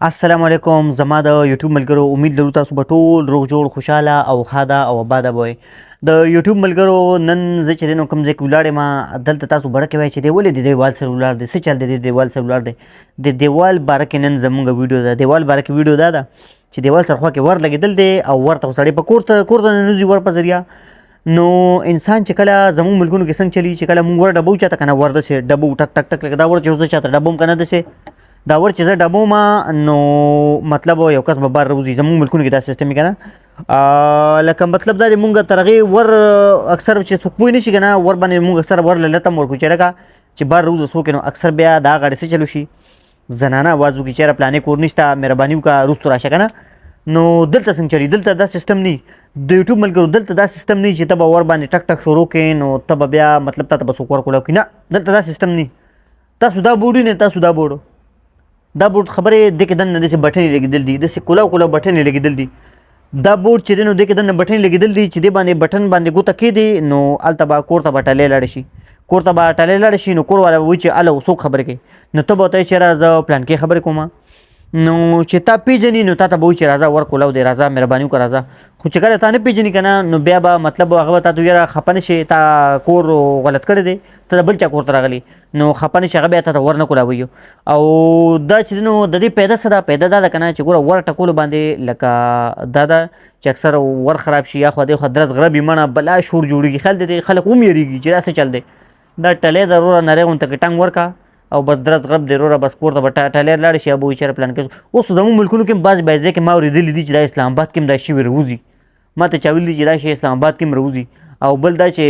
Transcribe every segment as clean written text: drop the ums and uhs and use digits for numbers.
السلام علیکم زما د یوټیوب ملګرو، امید لرو تاسو به ټول روغ جوړ، خوشاله او ښاده او آباده وئ. د یوټیوب ملګرو، نن زه چې دی نو کوم ځای کې ولاړ یم، دلته تاسو بړه کې وایئ چې دی ولې د دیوال سره ولاړ دی، څه چل دی، د دیوال سره ولاړ دی. د دیوال باره کې نن زمونږ ویډیو ده. دیوال باره کې ویډیو دا ده چې دیوال سره خوا کې ور لګېدل دی او ورته خو سړی په کور ته کور ته ننوځي ور په ذریعه. نو انسان چې کله زموږ ملکونو کې څنګه چلی، چې کله موږ ور ډبو چاته کنه، ور داسې ډبو ټک ټک ټک، لکه دا ور چې زه چاته ډبوم کنه، داسې دا ور چې زه ډبوم، نو مطلب یو کس به بار راوځي. زموږ ملکونو کې دا سیستم کنه، لکه مطلب دا دی مونږ تر هغې ور اکثر چې څوک پوه نه شي کنه، ور باندې مونږ اکثر ور له لته هم ورکړو چې لکه چې بار راوځه څوک، نو اکثر بیا دا غاړې څه چلو شي، زنانه اواز وکړي چېرې پلانې کور نشته، مهرباني وکړه وروستو راشه کنه. نو دلته څنګه چلی، دلته دا سیستم نه د یوټیوب ملګرو، دلته دا سیستم نه چې ته به ور باندې ټک ټک شروع کړې نو ته به بیا مطلب تا ته به څوک ور کولاو کړي نه، دلته دا سیستم نه. تاسو دا بورډ نه، تاسو دا بورډ، دا بورډ خبرې د کې دننه داسې بټنې لګېدل دي، داسې کولاو کولاو بټنې لګېدل دي. دا بورډ چې دی نو دې کې دننه بټنې لګېدل دي چې دې باندې بټن باندې ګوته کېدي نو هلته به کور ته به ټلی لاړ شي، کور ته به ټلی لاړ شي، نو کور والا به وایي چې هله څوک خبرې کوي، نو ته به ورته وایې چې یاره زه پلانکې خبرې کوم. نو چې تا پیژني نو تا ته به وایي چې راځه ور کولاو دی، راځه مهرباني وکړه راځه. خو چې کله تا نه پیژني که نه، نو بیا به مطلب هغه به تا ته یاره خفه نه شې، تا کور غلط کړی دی، ته د بل چا کور ته راغلی، نو خفه نه شې، هغه بیا تا ته ور نه کولاوي. او دا چې نو د دې پیدا څه ده، پیدا دا ده که نه چې ګوره ور ټکولو باندې لکه دا ده چې اکثر ور خراب شي یا خو دې خو درز غرب یې مڼه بلا شور جوړېږي، خیال دی خلک هم یېرېږي چې دا څه چل دی. دا ټلی د وروره نری غونته کې ټنګ ورکه او بس درز غرب دی وروره، بس کور ته به ټلی لاړ شي، یا به وایي چېرې پلان کې. اوس زموږ ملکونو کې هم بعضې بعضې ځای کې ما اورېدلي دي چې دا اسلام آباد کې هم دا شی راوځي، ما ته چا ویلي دي چې دا شی اسلام آباد کې هم راوځي. او بل دا چې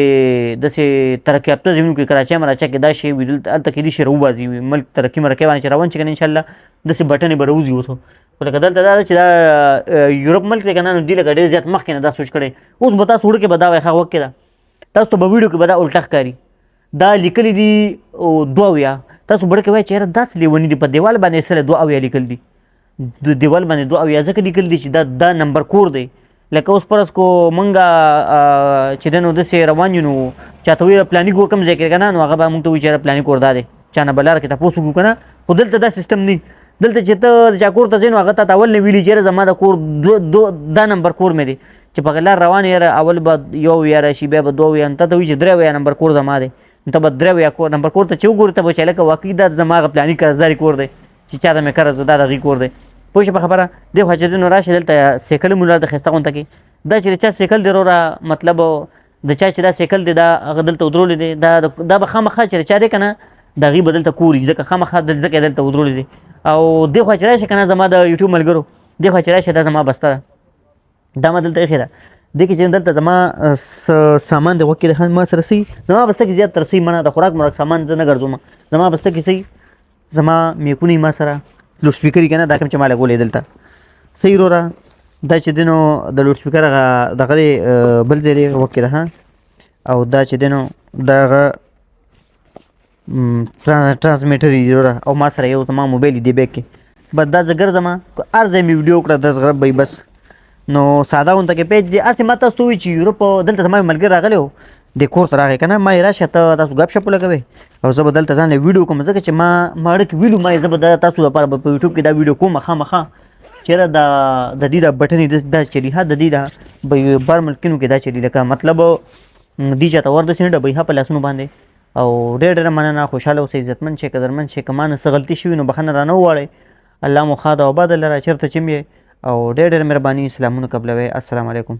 داسې ترقي یافته ځایونو کې کراچۍ مراچه کې دا شی وي، دلته هلته کېدای شي راوباسي، ملک ترقي مرقي باندې چې روان شي که نه انشاءالله داسې بټنې به راوځي. اوس خو لکه دلته دا ده چې دا یورپ ملک دی که نه، نو دوی لکه ډېر زیات مخکې نه دا سوچ کړی. اوس به تاسو وړوکې به دا وایي ښه غوږ کې ده، تاسو ته به ویډیو کې به دا الټه ښکاري، دا لیکلي دي 72. تاسو به وړوکې وایي چې یاره دا څه لیوني دي، په دیوال باندې سره 72 لیکل دي، د دیوال باندې 72 ځکه لیکل دي چې دا نمبر کور دی. لکه اوس فرض کو مونږ چې دی نو داسې روان یو، نو چاته وایي پلاني کور کوم ځای کې که نه، نو هغه به مونږ ته وایي چې یاره پلاني کور دا دی، چا نه به لاره کې تپوس وکړو که نه. خو دلته دا سیستم نه، دلته چې ته د چا کور ته ځې نو هغه تا ته اول نه ویلي چې یاره زما د کور دا نمبر کور مې دی، چې په لار روان یې یاره اول به یو ویا راشي بیا به دوه ویا، نو تا ته وایي چې درې ویا نمبر کور زما دی، نو ته به درې ویا کور نمبر کور ته چې وګورې ته به چې لکه واقعي دا زما هغه پلاني قرضداري کور دی چې چا ته مې قرض و، دا د هغې کور دی. پوه شې په خبره؟ دې خوا چې دی نو راشه دلته سایکل هم ولاړ دی ښایسته غونته کې، دا چې د چا سایکل دی وروره، مطلب د چا چې دا سایکل دی دا هغه دلته ودرولی دی، دا به خامخا چې د چا دی که نه د هغې به دلته کور وي، ځکه خامخا ځکه یې دلته ودرولی دی. او دې خوا چې راشه که نه زما د یوټیوب ملګرو، دې خوا چې راشه دا زما بسته ده، دا ما دلته ایښې ده. دې کې چې دلته زما سامان دی غوږ کې دی، ما سره سي زما بسته کې زیات تر سي منه د خوراک موراک سامان زه نه ګرځوم، زما بسته کې سي زما میکونی ما سره لوډ سپیکر یې که نه، دا کوم چې ما لګولی دلته صحیح وروره. دا چې دی نو د لوډ سپیکر هغه دغه دی، بل ځای دی غوږ کې ده ها. او دا چې دی نو دا هغه ټرانسمیټر یې وروره، او ما سره یو زما موبایل دی بیګ کې، بس دا زه ګرځم هر ځای مې ویډیو کړه درز غرب به یې بس. نو ساده غونته کې پیج دی. هسې ما تاسو ته وویل چې یورپ دلته زما یو ملګری راغلی و، دې کور ته راغی که نه، ما یې راشه ته تاسو ګپ شپ ولګوئ او زه به دلته ځان له ویډیو کوم، ځکه چې ما ماړه کې ویلو، ما یې زه به دا تاسو لپاره به په یوټیوب کې دا ویډیو کوم خامخا چېرې دا د دې دا بټنې دا چلی ها، د دې دا به بار ملکونو کې دا چلی، لکه مطلب دې چاته ور داسې نه ډبوي ها په لاسونو باندې. او ډېر ډېره مننه، خوشحاله اوسئ، عزتمن شئ، قدرمن شئ. که ما نه څه غلطي شوي نو بخښنه رانه وغواړئ. الله مو ښاد او آباد لره چېرته چې هم یې. او ډېر ډېر مهرباني، سلامونه قبلوئ. السلام علیکم.